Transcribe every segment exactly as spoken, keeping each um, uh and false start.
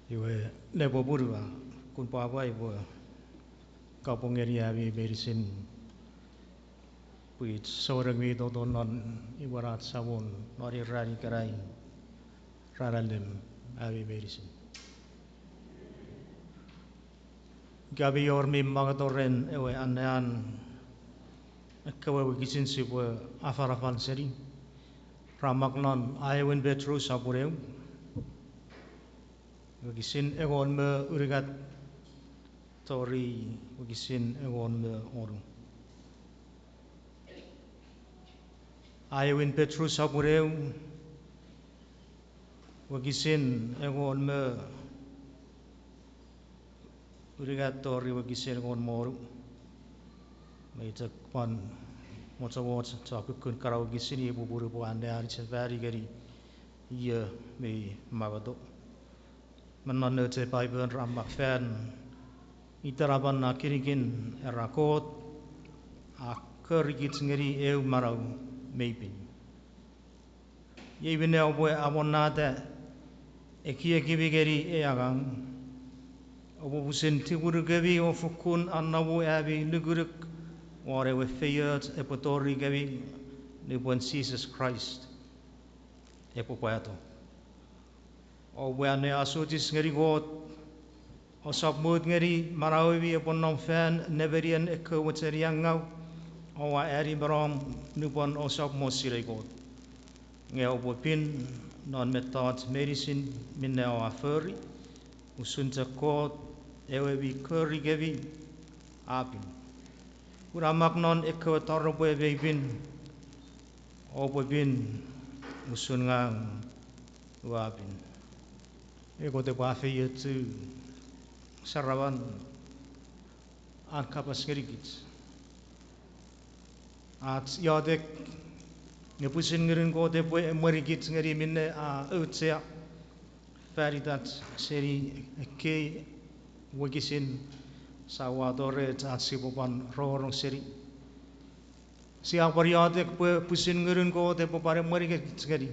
Iwe, nepwe punuwa, kun pwapwa pwe kapong ngeni ami meinisin pwich souneng mi toto non imwen ach Samon non ei ran ikenai, ran allim, ami meinisin. Ika mi wor mi mangato ren ewe annean ekkewe wokisin sipwe afanafan seni, ra mak non Aewin Petrus sopun eu, wokisin engon me unungat tori wokisin engon me onu. Aewin Petrus sopun eu, wokisin engon me unungat tori wokisin engon me onu. Me chok pwan mochomoch chokukkun kana wokisin, iei pupunu pwe anneani sefani ngeni ie mi mangato. Me non nouch ei Paipen ra mak fan itenapan na kinikin, era Kot a korikich ngeni eu manau mi pin. Iei minne oupwe amonnata ekiekimi ngeni ei angang, oupwe pusin tumunukemi o fokkun anomu ami nukunuk won ewe feioch epwe torikemi nupwen Jises Kraist epwe pwato. Oupwe anneasochis ngeni Kot, ousap mut ngeni manauemi epwe nom fan nemenien ekkewe mocheniangau oua ani me nom nupwen ousap mo sinei Kot. Nge oupwe pin non mettoch meinisin minne oua fori, usun chok Kot ewe mi korikemi a pin. Pun a mak non ekkewe toropwe mi pin, oupwe pin usun ngang ua pin. Iwe Kot epwe afeiochu saraman an kapas ngenikich. Ach iotek nge pwisin Ngunun Kot epwe emwenikich ngeni minne a auchea fan itach seni ekkei wokisin sia wato rech ach sipwe pwan rongorong seni. Sia pwan iotek pwe pwisin Ngunun Kot epwe pwan emwenikich ngeni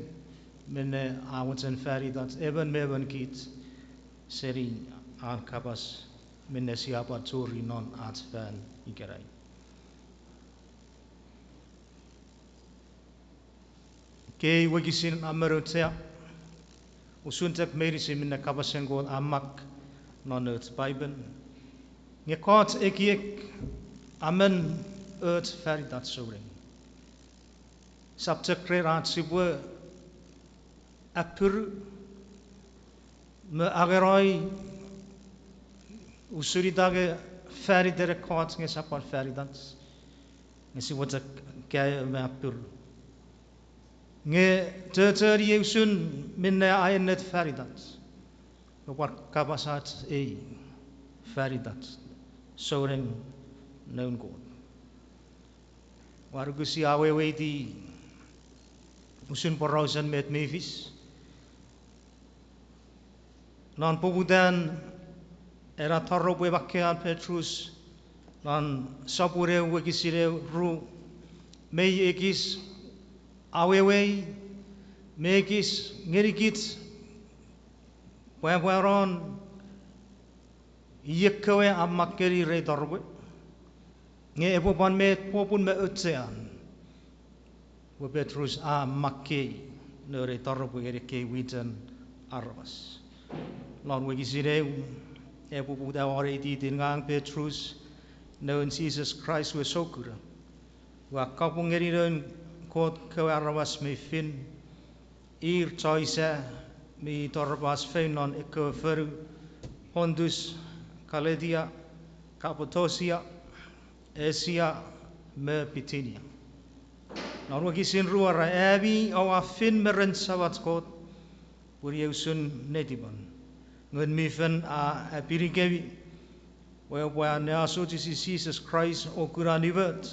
minne a mochen fan itach emon me emon kich seni an kapas minne sia pwan churi non ach fan ikenai. Ekkei wokisin a men auchea, usun chok meinisin minne kapasen Kot a mak non nouch Paipen. Nge ekkoch ekiek a men och fan itach souneng. Sap chok ren ach sipwe appiru me angenoi usun ita nge fan iten ekkoch nge sap pwan fan itach, nge sipwe chok kaeo me appiru. Nge chochon iei usun minne a ennet fan itach, me pwan kapasach ei fan itach, souneng noun Kot. Ua nuku sia weweiti usun porausen met mi fis non poputan ena toropwe makkei an Petrus, non sopun eu wokisin eu ru, mei ekis awewei, me ekis ngenikich pwapwanon iei ekkewe a mak ngeni rei toropwe. Nge epwe pwan met popun me auchean pwe Petrus a makkei noun ei toropwe ngeni ekkei mwichen aramas. Non wokisin eu, epwe poputa won ei titin ngang Petrus, noun Jises Kraist we soukuna. Ua kapong ngeni noun Kot kewe aramas mi fin, ir chon isa mi toropas fein non ekkewe fonu Pontus, Galetia, Kapadosia, Asia, me Pitinia. Non wokisin ruu a era, ami oua fin me ren Samach Kot, pun iei usun netipan. Ngun mi Fel a apinikemi pwe oupwe anneasochisi Jises Kraist o kuna nimoch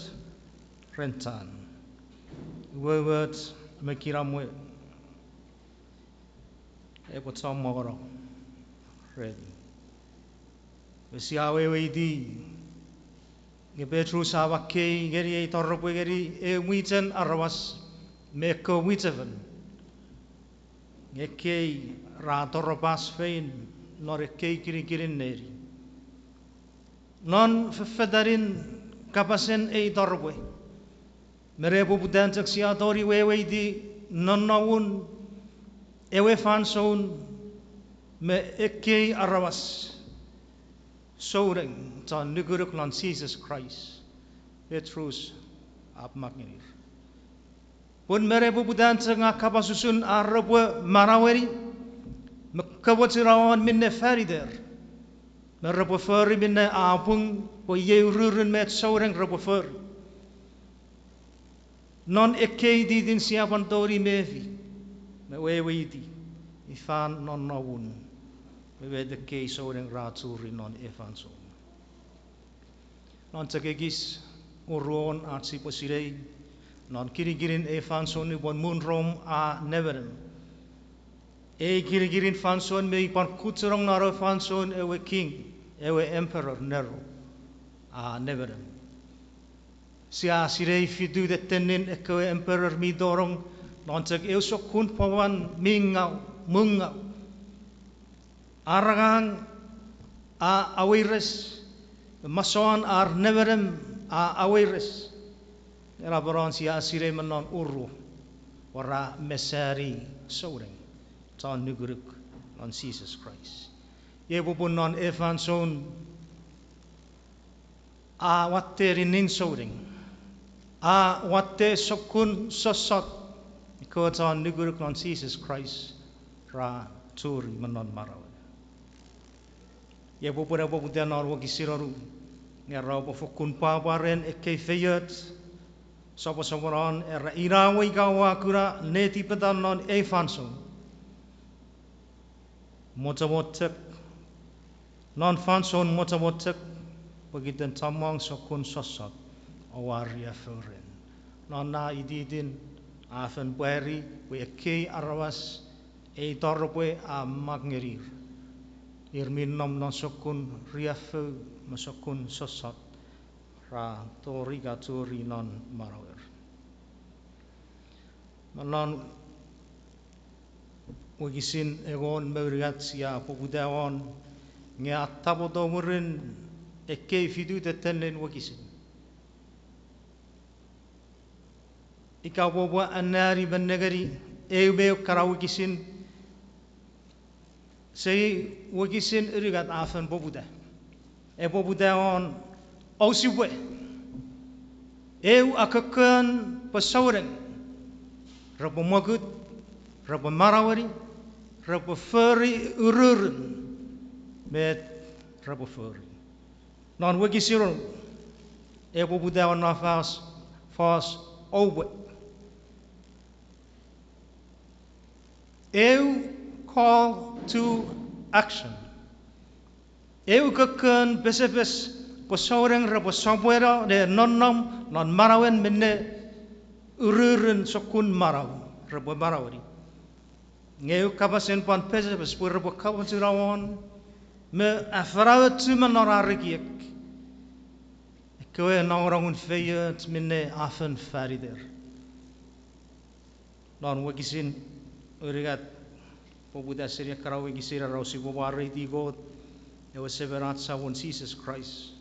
ren chan, umoumoch me kinamwe epwe chommongono remi. Me sia weweiti nge Petrus a makkei ngeni ei toropwe ngeni eu mwichen aramas me ekkewe mwichefen. Nge ekkei ra toropas fein non ekkei kinikinin neni. Non fefetanin kapasen ei toropwe, me nepoputan chok sia tongeni weweiti nonnomun ewe fansoun me ekkei aramas souneng chon nukunuk non Jises Kraist, Petrus a mak ngenir. Pun me nepoputan chok nge kapas usun ar repwe manaueni me komochuno won minne fan iter, me repwe fori minne a pung pwe iei ururun met souneng repwe fori. Non ekkei ititin sia pwan tongeni mefi me weweiti ifan nonnomun me met ekkei souneng ra churi non ei fansoun. Non chok ekis uruon ach sipwe sinei, non kinikinin ei fansoun nupwen muun Rom a nemenem, ei kinikinin fansoun mi pwan kuchunong non ewe fansoun ewe king, ewe emperor Nero, a nemenem. Sia sinei fitu tettenin ekkewe emperor mi tonong non chok eu sokkun pwapwan mi ngaw, mungau. Ar angang a aweires, masouan ar nemenem a aweires. Ena pwe non sia sinei me non uru, pwe ra mesani souneng chon nukunuk non Jises Kraist. Iei popun non ei fansoun a watte ninnin souneng, a watte sokkun sossot, ekkewe chon nukunuk non Jises Kraist ra churi me non manauer. Iei popun a poputa non wokisin onu, nge ra pwe fokkun pwapwa ren ekkei feioch, soposoponon era ina we ika ua kuna netipetan non ei fansoun. Mochomochok, non fansoun mochomochok, pokiten chommong sokkun sossot oua riaffou ren. Non na ititin a fen pwari pwe ekkei aramas ei toropwe a mak ngenir, ir mi nom non sokkun riaffou me sokkun sossot ra tori ka churi non manauer. Me non wokisin engon me unungat sia poputa won, nge a tapoto mwirin ekkei fitu tettenin wokisin. Ika pwe oupwe anneani me nengeni eu me eu kana wokisin, seni wokisin unungat a fen poputa. E poputa won, ousipwe eu akokon pwe souneng repwe mwokut, repwe manaueni, repwe fori ururun met repwe fori. Non wokisin onu, e poputa won na fos, fos oupwe. Eu call to action. Eu kokkon pesepes pwe souneng repwe sopweno ne nonnom non manauen minne ururun sokkun manau repwe manaueni. Nge eu kapasen pwan pesepes pwe repwe kamochuno won me afanaochu me non ar ekiek ekkewe nongonongun feioch minne a fen faniter. Non wokisin unungat, poputa seni ekkana wokisin, era ousipwe mwareiti Kot, ewe Semen ach Samon Jises Kraist.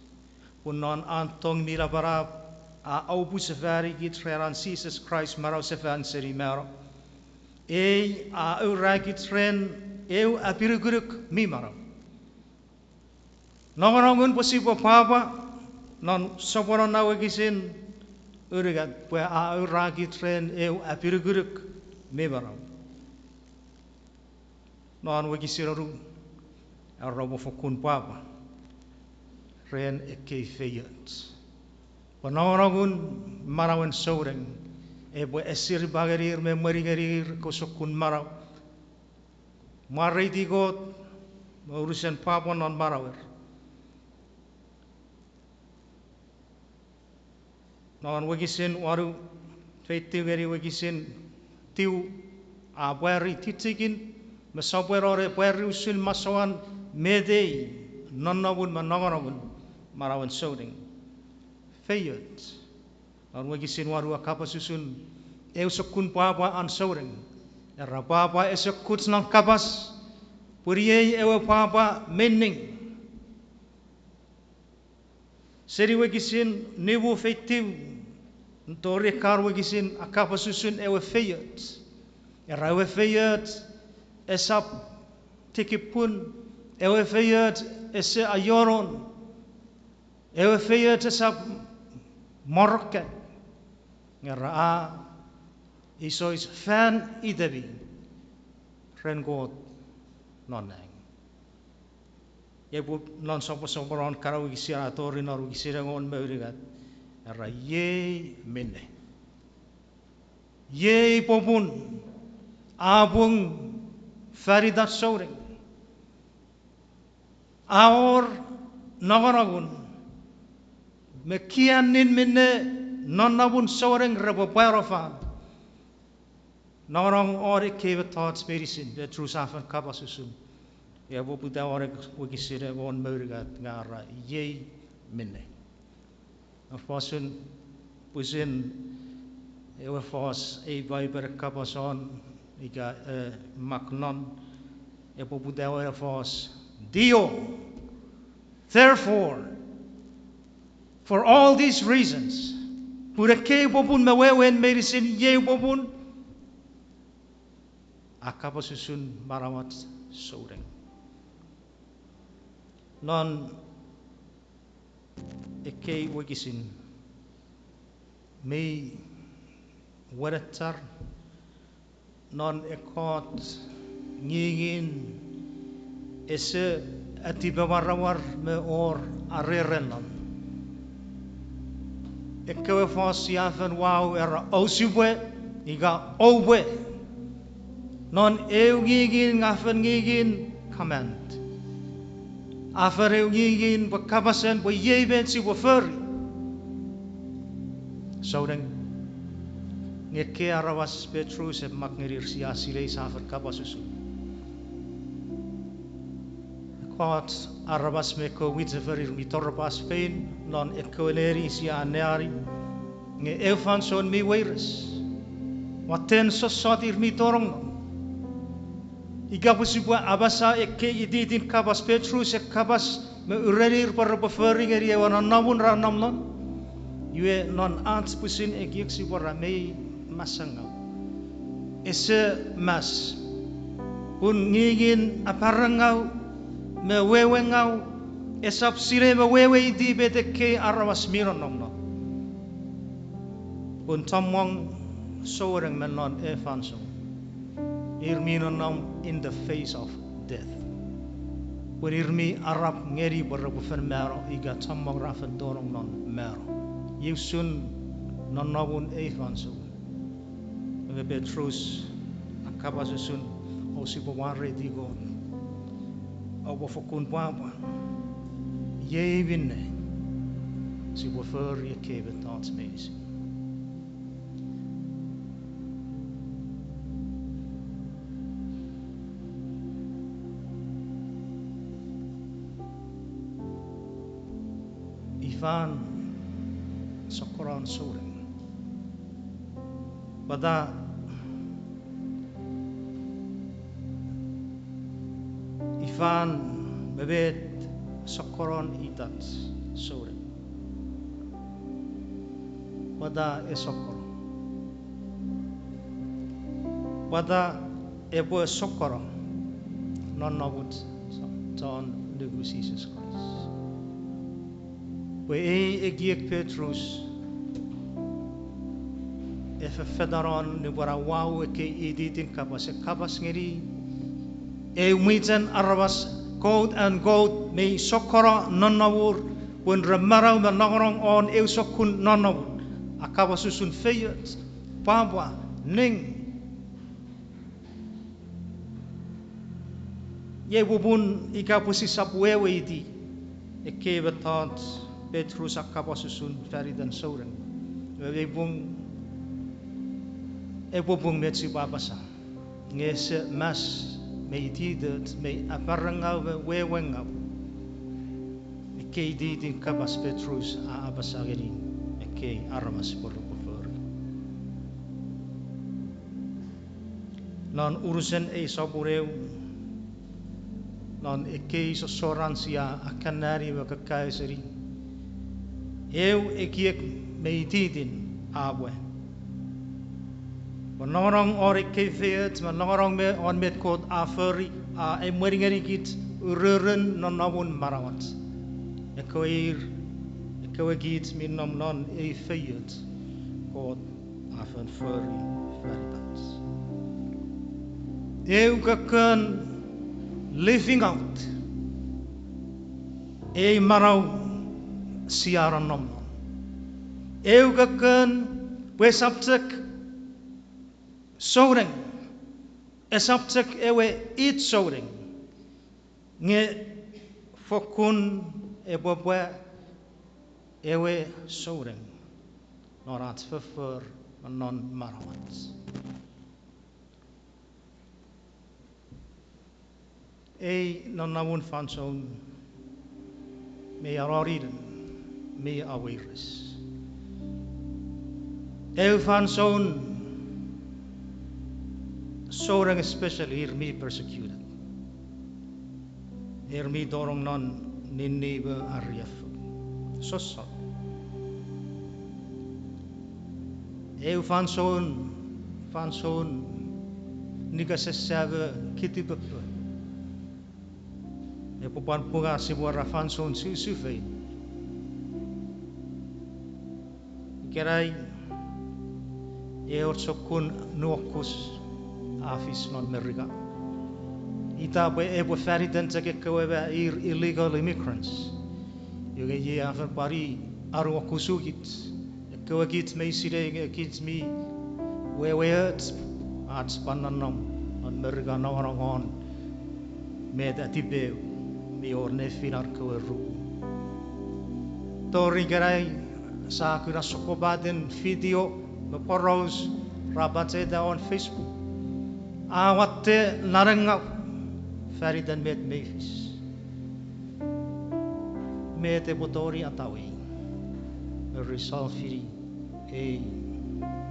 Pun non an tong mi napanap a oupwe sefani kich ren an Jises Kraist manausefan seni mano. Ei a aura kich ren eu apinukunuk mi manau. Nongonongun pwe sipwe pwapwa non sopwenon na wokisin unungat pwe a aura kich ren eu apinukunuk mi manau. Non wokisin onu, era oupwe fokkun pwapwa ren ekkei feioch pwe nongonongun manauen souneng epwe esiripa ngenir me emweni ngenir ekkewe sokkun manau. Mwareiti Kot me unusen pwapwa non manauer. Non wokisin wanu, feitiw ngeni wokisin tiw, a pwari tichikin me sopweno ne pwari usun masouan met ei nonnomun me nongonongun manauen souneng. Feioch. Non wokisin wanu a kapas usun eu sokkun pwapwa an souneng. Era pwapwa ese kuch non kapas, Pwe iei ewe pwapwa mi ning. Seni wokisin nimu feitiw tori ekkan wokisin a kapas usun ewe feioch. Era ewe feioch esap tikipun, ewe feioch ese aionon, ewe feioch esap morokan. Era a isois fan itemi ren Kot non nang. Iei pwe non soposoponon kana wokisin a tori non wokisin engon me unungat. Era iei minne. Iei popun a pung fan itan souneng. A wor nongonongun me kianin minne nonnomun souneng repwe pwarofan. Nongonong won ekkei mettoch meinisin Petrus a fen kapas usun. Epwe poputa won wokisin engon me unungat nge era iei minne. Fosun, pwisin ewe fos ei Paipen a kapas won, ika, eh, mak non, epwe poputa won ewe fos, dio, therefore, for all these reasons, pun ekkei popun me wewen meinisin iei popun, a kapas usun manauach souneng. Non ekkei wokisin mi wenechar non ekkoch ngingin ese atipemwaramwar me wor arerenon. Ekkewe fos sia fen wau era ousipwe, ika oupwe. Non eu ngingin nge a fen ngingin command. A fen eu ngingin pwe kapasen pwe iei met sipwe fori. Souneng, nge ekkei aramas Petrus e mak ngenir sia sinei sa fen kapas usun. Ekkoch aramas me ekkewe mwichefen ir mi toropwas fein non ekkewe neni sia anneani, nge eu fansoun mi weires. Watten sossot ir mi tonong non. Ika pwe sipwe apasa ekkei ititin kapas Petrus e kapas me urenir pwe repwe fori ngeni ewe nonnomun ra nom non. Iwe non ach pwisin ekiek sipwe ra mei masangau. Ese mas. Pun ngingin aparangau me wewengau esap sinei me weweiti met ekkei aramas mi nonnom non. Pun chommong souneng me non ei fansoun ir mi nonnom in the face of death. Pun ir mi arap ngeni pwe repwe fen mano ika chommong ra fen tonong non mano. Iei usun nonnomun ei fansoun. Nge Petrus a kapas usun, ousipwe mwareiti Kot. Oupwe fokkun pwapwa. Iei minne sipwe fori ekkei mettoch meinisin. Ifan sokkonon souneng. Pwata, ifan me met sokkonon itach souneng? Pwata e sokkono? Pwata epwe sokkono nonnomuch chon nuku Jises Kraist? Pwe ei ekiek Petrus e fefetanon nupwen a wau ekkei ititin kapas, e kapas ngeni eu mwichen aramas, quote unquote, mi sokkono nonnomur, pun re manau me nongonong won eu sokkun nonnomun. A kapas usun feioch, pwapwa, ning. Iei popun ika pwe sisap weweiti ekkei mettoch Petrus a kapas usun fan iten souneng, iwe mei pung, epwe pung met sipwe apasa. Nge ese mas me ititoch me aparangau me wewengau ekkei ititin kapas Petrus a apasa ngeni ekkei aramas pwe repwe fori. Non unusen ei sopun eu, Non ekkei sossoran sia akkanani me kakkae seni, eu ekiek me ititin a pwe, pwe nongonong won ekkei feioch me nongonong me won met Kot a fori a emweni ngenikich ururun nonnomun manauach. Ekkewe ir, ekkewe kich mi nom non ei feioch Kot a fen fori fan itach. Eu kokkon living out ei manau sia nonnom non. Eu kokkon pwe esap chok souneng, esap chok ewe it souneng, nge fokkun epwe pwe ewe souneng non ach foffor, non manauach. Ei nonnomun fansoun mi anoninen, mi aweires. Eu fansoun souneng especially ir mi persecuted. Ir mi tonong non ninni me ariaffou. Sossot. Eu fansoun, fansoun nikasesame kitipepwe. Epwe pwan punga sipwe ra fansoun susufei. Ikenai, eu sokkun nuokus a fis non Merika. Ita pwe epwe faniten chok ekkewe me ir illegal immigrants. Iwe nge iei a fen pwan anuokusukich, ekkewe kich mi sinei nge kich mi weweoch ach pwan nonnom non Merika nongonong won met a tipeu mi wor nefin ar kewe ru. Tori ikenai sia kuna sokkopaten video me poraus ra pacheta won Facebook. A watte nanengaw fan iten met mi fis. Met epwe tongeni atawei me resolve-ini ei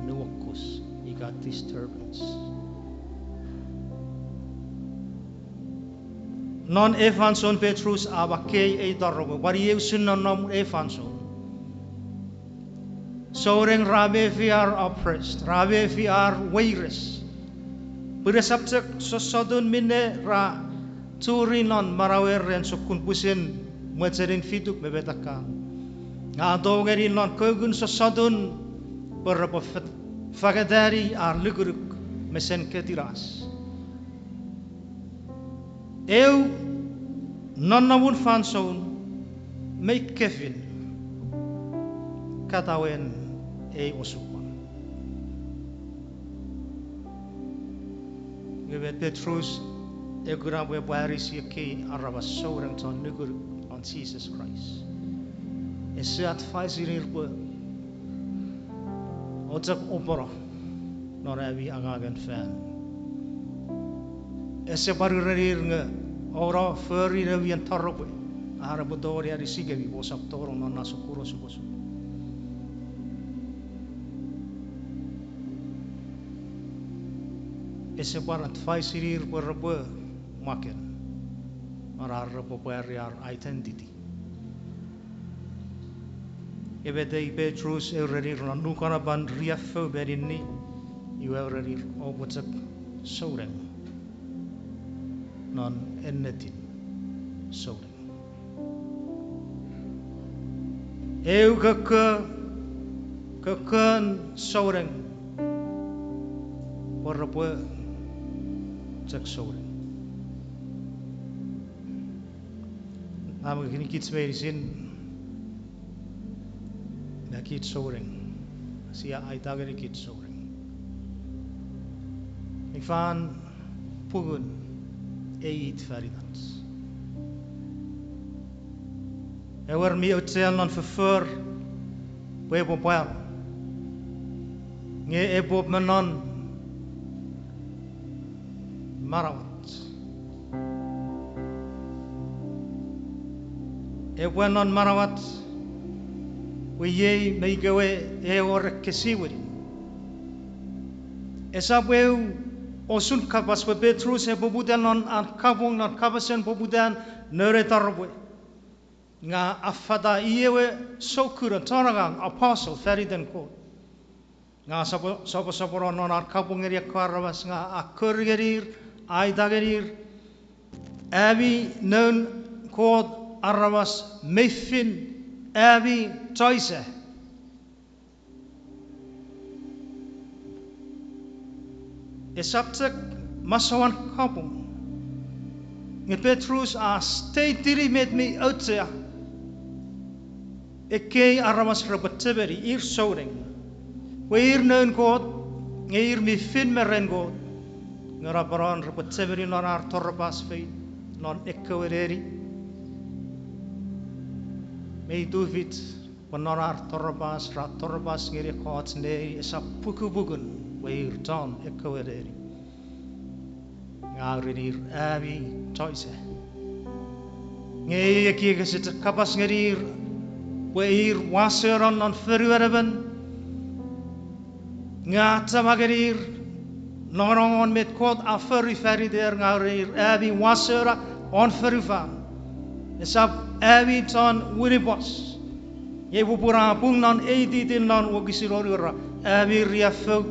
nuokus ika disturbance? Non ei fansoun Petrus a makkei ei taropwe, pwan iei usun nonnom ei fansoun. Souneng ra mefi ar oppressed, ra mefi ar weires. Pun esap chok sossotun minne ra churi non manauer ren sokkun pwisin mwechenin fituk me metakam. A tongeni non kokun sossotun pwe repwe fe-, fangetani ar lukuluk me sen ketinas. Eu nonnomun fansoun mei kefin katawen ei osupwang. Nge met Petrus e kuna pwe epwe anisi ekkei aramas souneng chon nukunuk won Jises Kraist. Ese advice-inir pwe ochok opono non ami angangen fan. Ese pwan urenir nge oupwe fori noumw ien taropwe, are epwe tongeni anisikemi pwe ousap tonong non na sokkun osukosuk. Ese pwan advice-inir pwe repwe mwaken, are repwe pwari ar identity. Nge met ei Petrus e urenir non Luk wanapan riaffou me ninni, iwe e urenir oupwe chok souneng non ennetin souneng. Eu kokko, kokkon souneng pwe repwe chok souneng. Ngang me ngenikich meinisin me kich souneng, sia aita ngenikich souneng. Ifan pungun ei it fan itach? Ewer mi auchean non foffor pwe epwe pwar, nge epwe me non manauach. Epwe non manauach pwe iei me ikewe e wor ekkesiwin. Esap eu Osun kapas pwe Petrus e poputa non an kapung non kapasen poputan noun ei taropwe. Nge a affata i ewe soukuno chon angang, apostle, fan iten Kot. Nge a sopo-, soposopono non an kapung ngeni ekkewe aramas nge a kori ngenir, a aita ngenir, ami noun Kot aramas mei fin, ami choisa. Esap chok masouan kapung. Nge Petrus a stateini met mi auchea. Ekkei aramas repwe chemeni ir souneng pwe ir noun Kot, nge ir mi fin me ren Kot. Nge napanon repwe chemeni non ar torapas feit non ekkewe neni. Mei tufich pwe non ar torapas ra torapas ngeni ekkoch neni esap pukupukun pwe ir chon ekkewe neni. Nge a urenir, ami choisa. Nge ei ekiek ese chok kapas ngenir pwe ir wasona non fonuen emon. Nge a achema ngenir nongonongon met Kot a fori fan iter, nge a urenir, ami wasona won fonufan. Esap ami chon winipos. Nge popun a pung non ei titin non wokisin wonu, era, ami riaffou,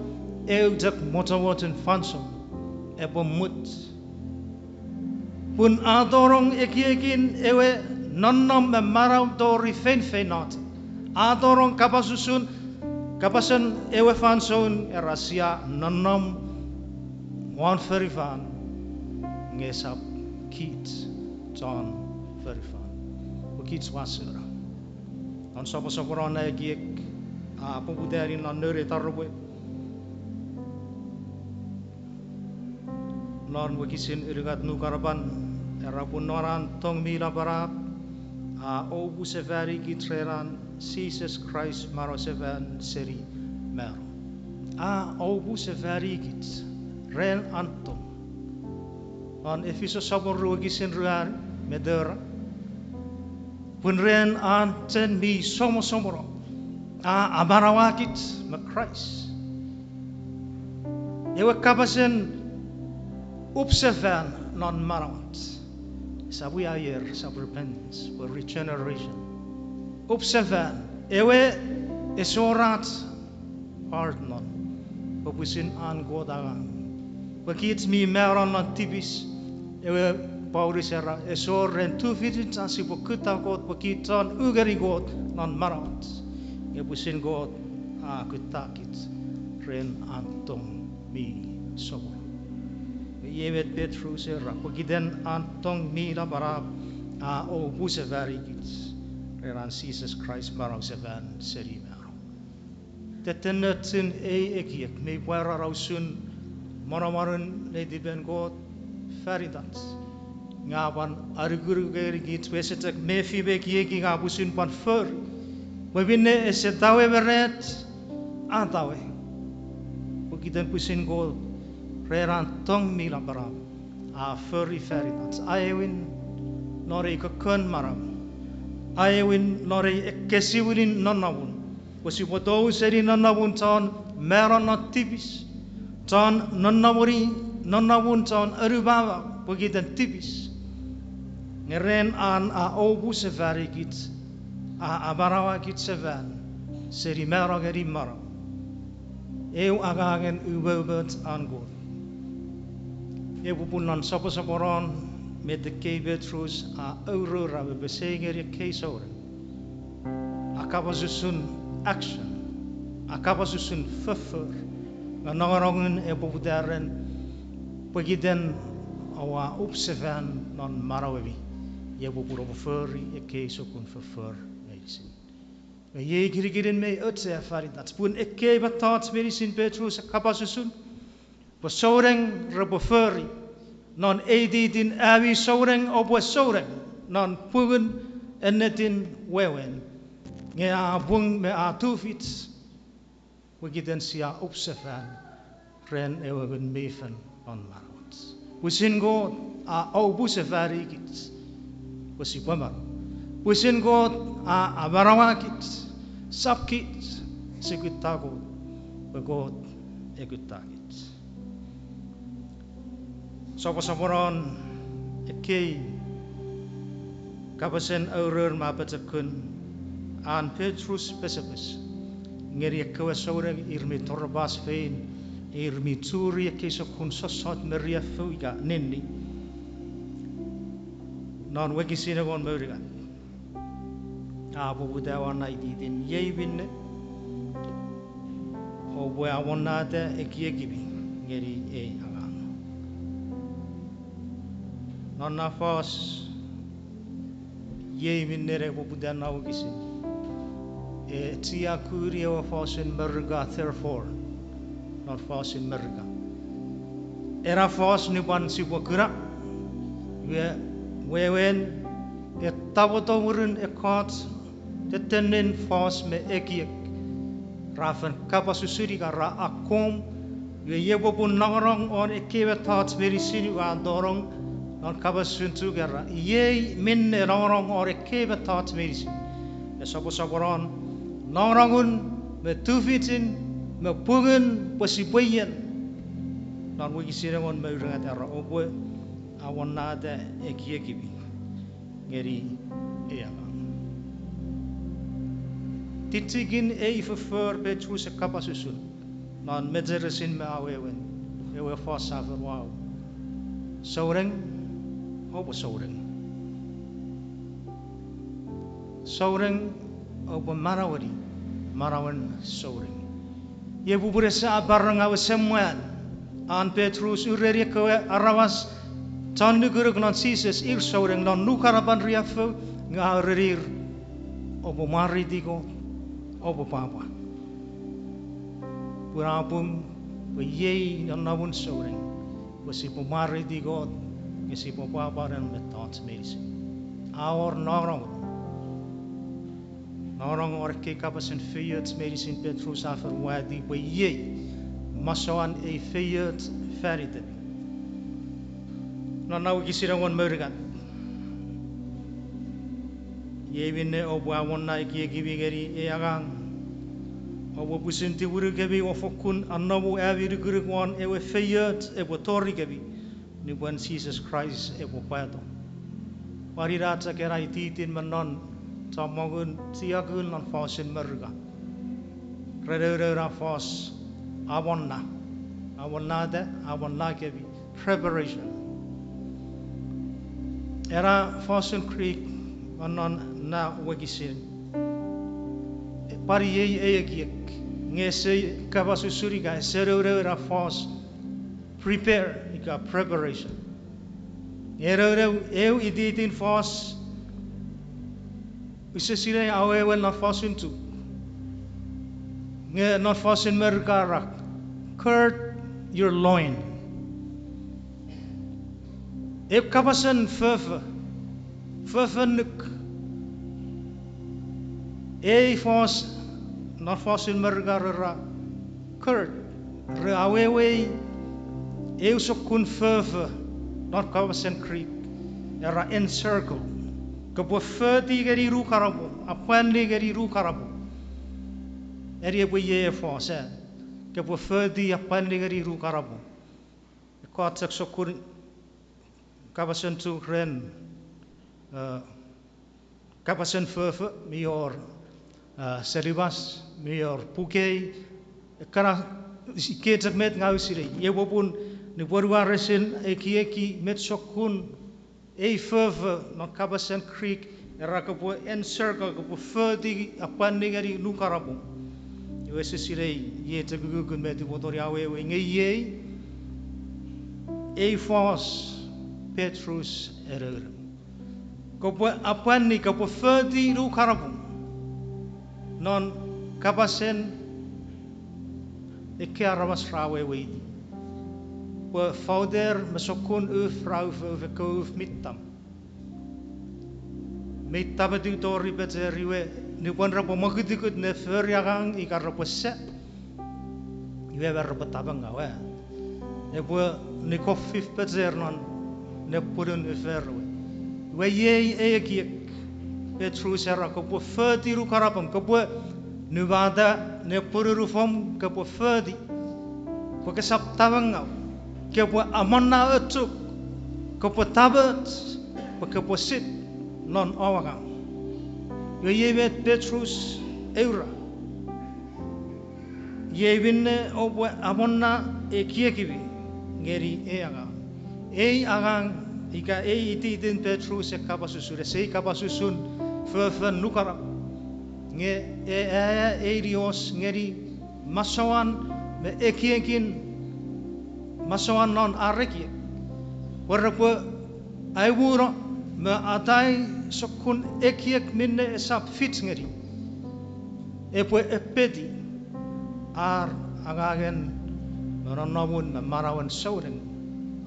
eu chok mochomochen fansoun epwe much. Pun a tonong ekiekin ewe nonnom me manau tori feinfeino chok. A tonong kapas usun, kapasen ewe fansoun era sia nonnom won fonufan, nge esap kich chon fonufan, pwe kich wasona. Non soposoponon na ekiek a poputani non noun ei taropwe, non wokisin unungat nukanapan, era, pun non an tong mi napanap a oupwu sefani kich ren an Jises Kraist manausefan seni mano. A oupwu sefani kich ren an tong. Non Efisos sopun ru wokisin ruanu me tora, pun ren an chen mi somosomono a amanaua kich me Kraist. Ewe kapasen upsefan non manauach. Esap wi aier, esap repentance, pwe regeneration. Upsefan, ewe ese wor ach part non, pwe pwisin an Kot angang. Pwe kich mi mano non tipis, ewe Paulus era, ese wor ren tufichich ach sipwe kutta Kot pwe kich chon u ngeni Kot non manauach. Nge pwisin Kot a kutta kich ren an tong mi somosomono. Nge iei met Petrus era, pokiten an tong mi napanap a oupwu sefani kich ren an Jises Kraist manausefan seni mano. Tetenochun ei ekiek mi pwarano usun monomonen netipen Kot fan itach. Nge a pwan anukunuk ngeni kich pwe ese chok mefi me ekieki nge a pwisin pwan fori. Pwe minne ese tawe me rech, a tawe. Pokiten pwisin Kot ren an tong mi napanap a fori fan itach, aewin non ei kokkon manau, aewin non ei ekkesiwinin nonnomun, pwe sipwe tou seni nonnomun chon mano non tipis, chon nonnomuni, nonnomun chon anumamau pokiten tipis. Nge ren an a oupwu sefani kich, a amanaua kich sefan seni mano ngeni mano. Eu angangen umoumoch an Kot. Iei popun non soposoponon met ekkei Petrus a auroura me pesei ngeni ekkei souneng, a kapas usun action, a kapas usun foffor, nge nongonongun epwe poputa ren, pokiten oua upsefan non manauemi, iei popun oupwe fori ekkei sokkun foffor meinisin. Nge iei kinikinin mi auchea fan itach pun ekkei mettoch meinisin Petrus a kapas usun, pwe souneng repwe fori non ei titin, ami souneng oupwe souneng non pungun ennetin wewen. Nge a pung me a tufich pokiten sia upsefan ren ewe Ngun mi Fel non manauach. Pwisin Kot a oupwu sefani kich pwe sipwe mano. Pwisin Kot a amanaua kich, sap kich si kutta Kot, pwe Kot e kutta kich. Soposoponon ekkei kapasen aurour me apochokun an Petrus pesepes ngeni ekkewe souneng ir mi torapas fein, ir mi churi ekkei sokkun sossot me riaffou ika ninni. Non wokisin engon me unungat, a poputa won na ititin, iei minne oupwe amonnata ekiekimi ngeni ei angang. Non na fos, iei minne ne poputa na wokisin, e chiakuni ewe fosun Merika therefore. Non fosun Merika, ena fos nupwen sipwe kuna, iwe, wewen, e tapoto mwirin ekkoch tettenin fos me ekiek ra fen kapas usun ika ra akkom, iwe iei popun nongonong won ekkei mettoch meinisin ua tonong non kapasen Chuuk era, iei minne nongonong won ekkei mettoch meinisin. Nge soposoponon nongonongun me tufichin me pungun pwe sipwe ien. Non wokisin engon me unungat era, oupwe amonnata ekiekimi ngeni ei angang. Tichikin ei foffor Petrus e kapas usun non mecheresin me awewen ewe fos a fen wau, souneng, oupwe souneng. Souneng, oupwe manaueni manauen souneng. Iei popun ese aparangawe semwan an Petrus ureni ekkewe aramas chon nukunuk non Jises ir souneng non nukanapan riaffou, nge a urenir, oupwe mwareiti Kot, oupwe pwapwa. Pun a pung pwe iei nonnomun souneng, pwe sipwe mwareiti Kot nge sipwe pwapwa ren mettoch meinisin. A wor nongonong, nongonong won ekkei kapasen feioch meinisin Petrus a fen wati pwe iei masouan ei feioch fan itemi. Non na wokisin engon me unungat, iei minne oupwe amonna ekiekimi ngeni ei angang, oupwe pwisin tumunu kemi o fokkun anomu ami nukunuk won ewe feioch epwe tori kemi nupwen Jises Kraist epwe pwato. Pwan ina chok ena ititin me non chommongun chiakun non fosun Merika ren ewe na fos amonna, amonnata, amonna kemi, preparation. Ena fosun Greek me non na wokisin, pwan iei ei ekiek, nge ese kapas usun ika ese nounou ena fos prepare ika preparation. Nge nounou eu ititin fos, use sinei awewen non fosun Chuuk, nge non fosun Merika ra, gird your loin. Eu kapasen fofo, fofo nuk. Ei fos non fosun Merika ra, gird, ra awewei eu sokkun fofo non kapasen Greek era encircle. Kopwe foti ngeni nukanapom, apwani ngeni nukanapom. Eni epwe iei ei fos, kopwe foti apwani ngeni nukanapom. Ekkoch chok sokkun kapasen Chuuk ren, eh, kapasen fofo, mi wor, eh, selimas, mi wor pukei, ekkana, ikkei chok met ngang ua sinei. Iei popun nupwen ua resin ekieki met sokkun ei fofo non kapasen Greek era kopwe encircle, kopwe foti apwani ngeni nukanapom. Iwe use sinei iei chok ukukun met upwe tongeni awewei, nge iei ei fos Petrus e nounou. Kopwe apwani, kopwe foti nukanapom non kapasen ekkei aramas ra weweiti pwe fouter me sokkun uf ra ufouf, ekkewe uf mi tam, mi tam etiw tori pecher. Iwe nupwen repwe mokutukut ne fori angang ika repwe sa, iwe me repwe tapengau, epwe nikofif pecher non nepwinun ufer we. Iwe iei ei ekiek Petrus era kopwe foti nukanapom, kopwe numata nepwinun ufom, kopwe foti pwe kesap tapengau, kopwe amonna ochuk Kopwe tamoch pwe kopwe sit non om angang. Iwe iei met Petrus a ura. Iei minne oupwe amonna ekiekimi ngeni ei angang. Ei angang ika ei ititin Petrus e kapas usun, ese kapas usun fofon nukanap. Nge e aea ei nios ngeni masouan me ekiekin masouan non ar ekiek, pwe repwe aimuno me atai sokkun ekiek minne esap fich ngeni, epwe epeti ar angangen me nonnomun me manauen souneng,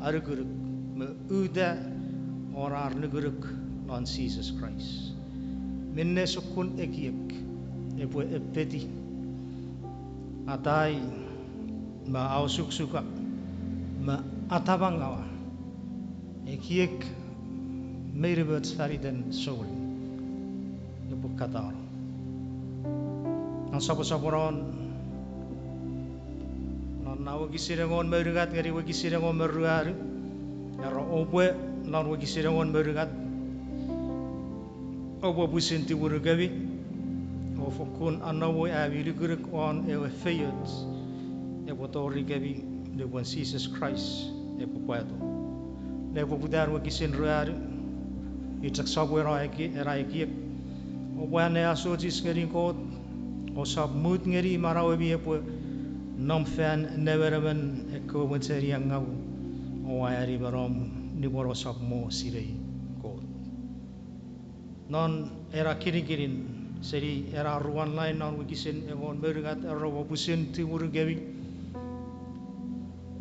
anukunuk me uta won ar nukunuk non Jises Kraist. Minne sokkun ekiek epwe epeti, atai me aosukosuka me atamangaua ekiek mi nimoch faniten souneng epwe katano. Non soposoponon, non na wokisin engon me unungat ngeni wokisin engon me ruanu, era oupwe, non wokisin engon me unungat, oupwe pwisin tumunu kemi, o fokkun anomu ami nukunuk won ewe feioch epwe tori kemi nupwen Jises Kraist epwe pwato. Nepoputan wokisin ruanu, i chok sopweno ena ekiek: Oupwe anneasochis ngeni Kot, ousap mut ngeni manauemi epwe nom fan nemenemen ekkewe mocheniangau oua ani me nom nupwen ousap mo sinei Kot. Non ena kinikinin seni ena ruan lain non wokisin engon me unungat, era oupwe pwisin tumunu kemi.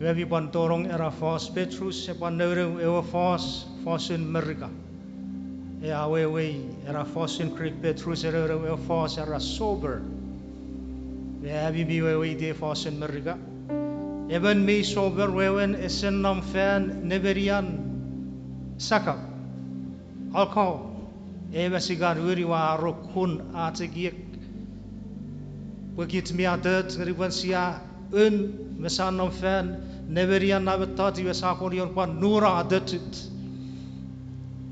Iwe mi pwan tonong ena fos, Petrus e pwan nounou ewe fos, fosun Merika. E awewei ena fosun Greek, Petrus e nounou ewe fos era sober. Me ami mi weweiti fosun Merika, emon mi sober wewen ese nom fan nemenian sakau, alcohol, e masikan uni wa arukun ach ekiek. Pwe kich mi atoch ngeni pwan sia un me sia nom fan nemenian na mettoch iwe sia kon ion pwan nuno atochuch.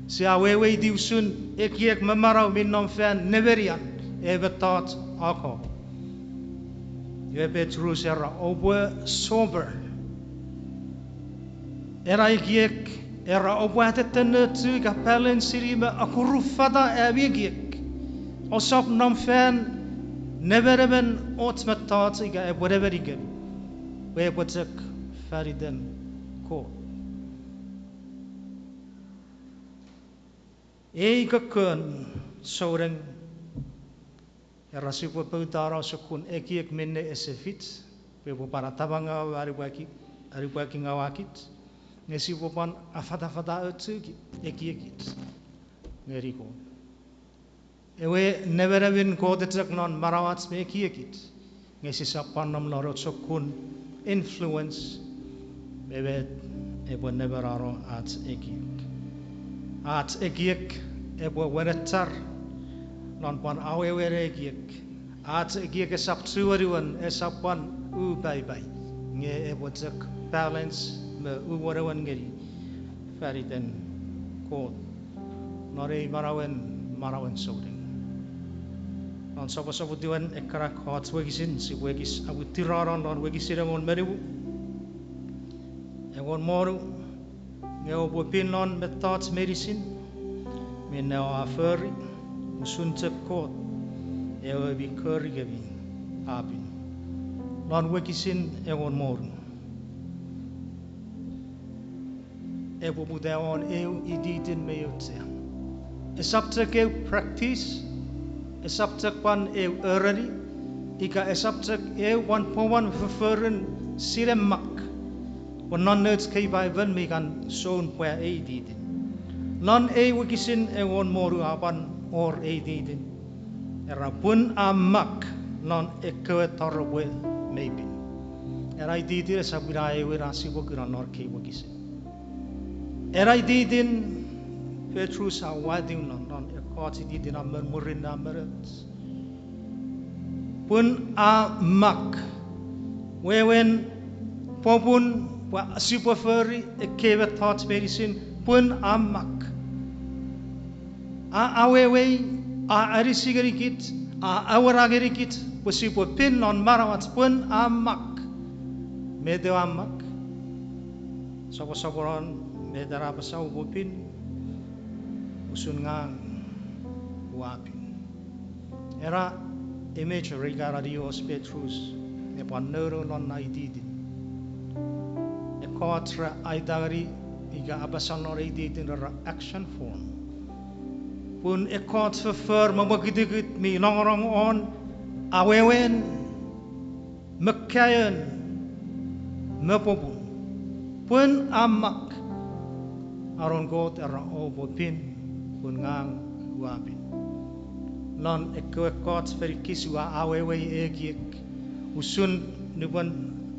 Sia weweiti usun ekiek me manau mi nom fan nemenian, e mettoch alcohol. Iwe Petrus era oupwe sober. Ena ekiek era oupwe atetenochu ika balance-ini me akurufata ami ekiek. Ousap nom fan nemenemen och mettoch ika epwe nemenikem, pwe epwe chok faniten Kot. Ei kokkon souneng era sipwe poutano sokkun ekiek minne ese fich, pwe epwe pwan atamangaua, anipwakingaua kich, nge sipwe pwan afatafata och ekiekich ngeni Kot. Ewe nemenemen Kot chok non manauach me ekiekich, nge sisap pwan nom non och sokkun influence me met epwe nemenano ach ekiek. Ach ekiek epwe wenechar non pwan awewen ekiek. Ach ekiek esap chuwenuwen, esap pwan upaipai, nge epwe chok balance me uwenewen ngeni faniten Kot non ei manauen, manauen souneng. Non soposopotiwen ekkana ekkoch wokisin sipwe ekis awitirano non wokisin engon me nimu, engon me wonu: Nge oupwe pin non mettoch meinisin minne oua fori, usun chok Kot ewe mi korikemi a pin. Non wokisin engon me wonu, epwe poputa won eu ititin mi auchea. Esap chok eu practice, esap chok pwan eu ereni, ika esap chok eu pwan pwomwan foforun sine mak. Pwe non nouch kei Paipel mi kan soun pwa ei ititin. Non ei wokisin engon me wonu a pwan wor ei ititin. Era pun a mak non ekkewe toropwe mi pin. Ena ititin esap ina eu ena sipwe kuna non kei wokisin. Ena ititin Petrus a watiw non, non ekkoch ititin a men murinno a men och. Pun a mak, wewen, popun pwe sipwe fori ekkei mettoch meinisin Pun a mak. A awewei, a anisi ngenikich, a awena ngenikich pwe sipwe pin non manauach pun a mak. Met ewe a mak? Soposoponon met a apasa, oupwe pin usun ngang ua pin. Ena imagery ika ena nios Petrus epwe nounou non na ititin. Ekkoch ra aita ngeni ika apasa non ititin ra action form. Pun ekkoch foffor me mwokutukut mi nongonong won awewen, mekkaeon, me popun. Pun a mak, anon Kot era oupwe pin, pun ngang ua pin. Non ekkewe ekkoch fan ekis ua awewei ekiek usun nupwen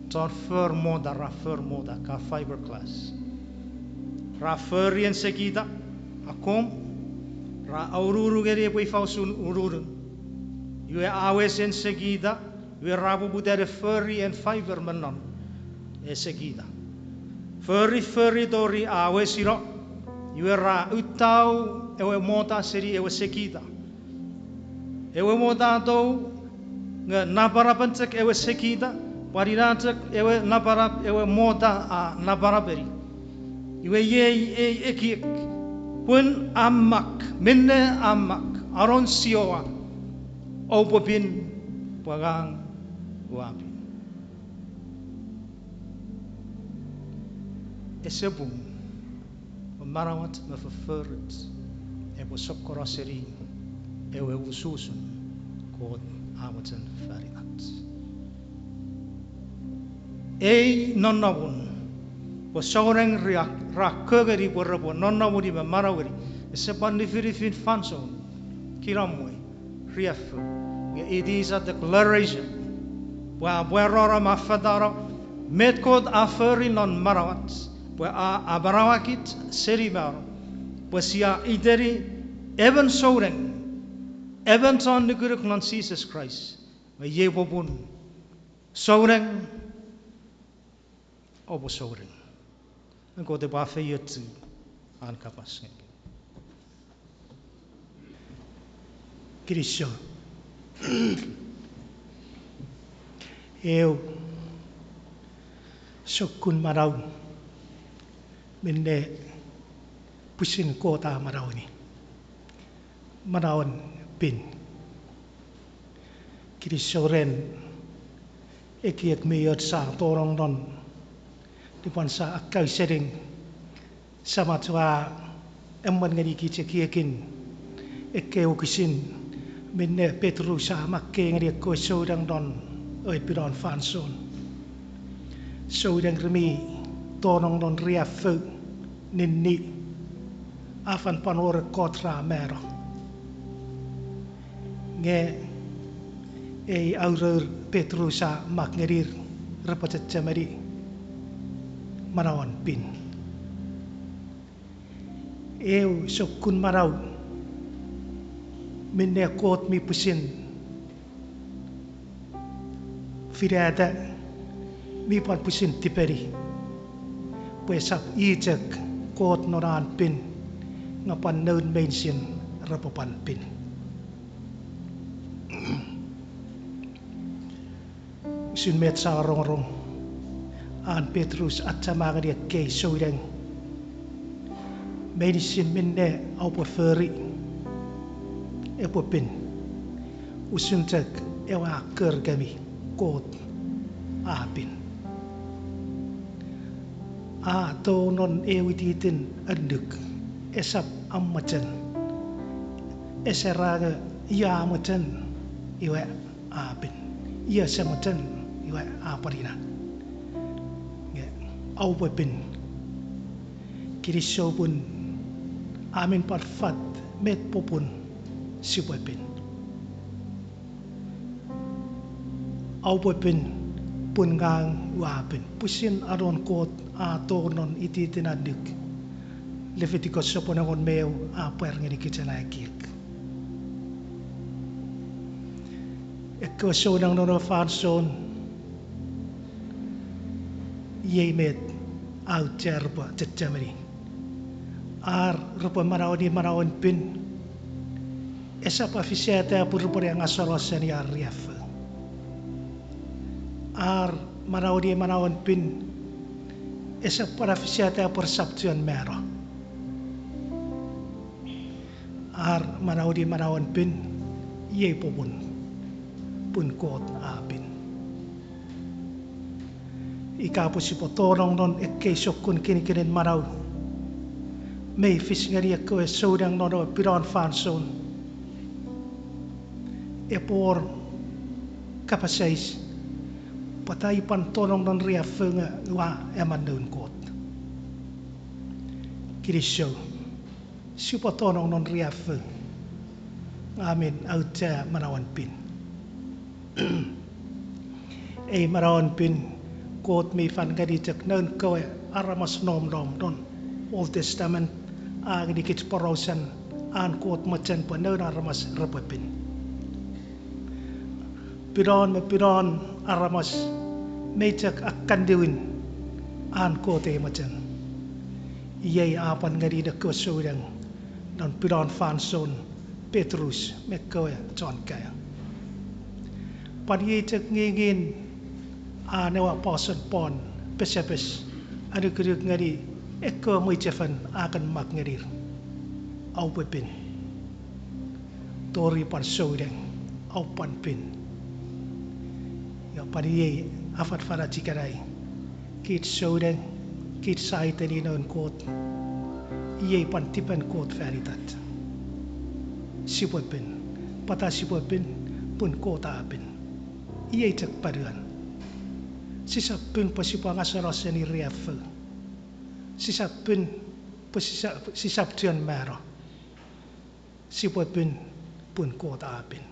chon for mota ra for mota ka fiberglass. Ra fori en sekita, akkom, ra aururu ngeni epwe ifa usun ururun. Iwe a wes en sekita, iwe ra poputa ne fori en fiber me non, e sekita. Fori, fori tori a wesino, iwe ra utau ewe mota seni ewe sekita. Ewe mota a tou, nge napanapen chok ewe sekita, pwan ina chok ewe napanap ewe mota a napanapeni. Iwe iei ei ekiek, pun a mak, minne a mak, anon Jiowa, oupwe pin, pwe ngang ua pin. Ese pung, pwe manauach me fofforoch epwe sokkono seni ewe ususun Kot a mochen fan itach. Ei nonnomun, pwe souneng ra, ra kongeni pwe repwe nonnomuni me manaueni, ese pwan nifinifin fansoun, kinamwe, riaffou. Nge it is a declaration. Pwe a pwarano me a fatano met Kot a fori non manauach, pwe a amanauakich seni mano, pwe sia iteni emon souneng, emon chon nukunuk non Jises Kraist, me iei popun souneng, oupwe souneng. Kot epwe afeiochu an kapas ngeni. Kinisou. Eu sokkun manau minne pwisin Kot a manaueni. Manauen pin. Kinisou ren ekiek mi och sa tonong non, nupwen sa akausening, Samach a emwen ngenikich ekiekin ekkei wokisin minne Petrus a makkei ngeni ekkewe souneng non ewe pinon fansoun. Souneng ra mi tonong non riaffou, ninni, a fen pwan wor ekkoch ra mano. Nge ei aurour Petrus a mak ngenir repwe chechemeni manauen pin. Eu sokkun manau minne Kot mi pwisin finata, mi pwan pwisin tipeni, pwe esap i chok Kot non an pin, nge pwan noun meinisin repwe pwan pin. Usun met sa rongorong, an Petrus achema ngeni ekkei souneng, meinisin minne oupwe fori epwe pin, usun chok ewe a kori kemi, Kot a pin. A tou non ew ititin annuk, esap a mochen, ese era nge ia a mochen, iwe a pin. Ia ese mochen, iwe a pwan ina. Nge oupwe pin. Kinisou pun a men pwan fat met popun sipwe pin. Oupwe pin, pun ngang ua pin. Pwisin anon Kot a tou non ititin annuk. Leviticus sopwun engon me eu a pwar ngenikich ena ekiek. Ekkewe souneng non ewe fansoun, iei met auchea repwe chechemeni. Ar repwe manaueni manauen pin, esap afisata pwe repwe ne angasalo seni ar riaffou. Ar manaueni manauen pin, esap pwan afisata pwe resap chuen mano. Ar manaueni manauen pin, iei popun, pun Kot a pin. Ika pwe sipwe tonong non ekkei sokkun kinikinin manau mei fis ngeni ekkewe souneng non ewe pinon fansoun, epwe wor kapas eis, pwata i pwan tonong non riaffou nge ua emon noun Kot? Kinisou, sipwe tonong non riaffou, nge mi auchea manauen pin. Ei manauen pin, Kot mi fen ngeni chok noun kewe aramas nonnom non Old Testament, a ngenikich porausen an Kot mochen pwe noun aramas repwe pin. Pinon me pinon aramas mei chok akkan niwin an Kot ei mochen. Iei a pwan ngeni ekkewe souneng non pinon fansoun Petrus me ekkewe chon kaeo. Pwan iei chok ngingin an ewe aposel Paul pesepes anukunuk ngeni ekkewe mwichefen a kan mak ngenir, oupwe pin. Tori pwan souneng, oupwe pwan pin. Ika pwan iei afanafanoch ikenai, kich souneng, kich sia iteni noun Kot, iei pwan tipen Kot fan itach. Sipwe pin. Pwata sipwe pin? Pun Kot a pin. Iei chok ponuan. Sisap pin pwe sipwe angasalo seni riaffou. Sisap pin pwe sisap, sisap chuen mano. Sipwe pin pun Kot a pin.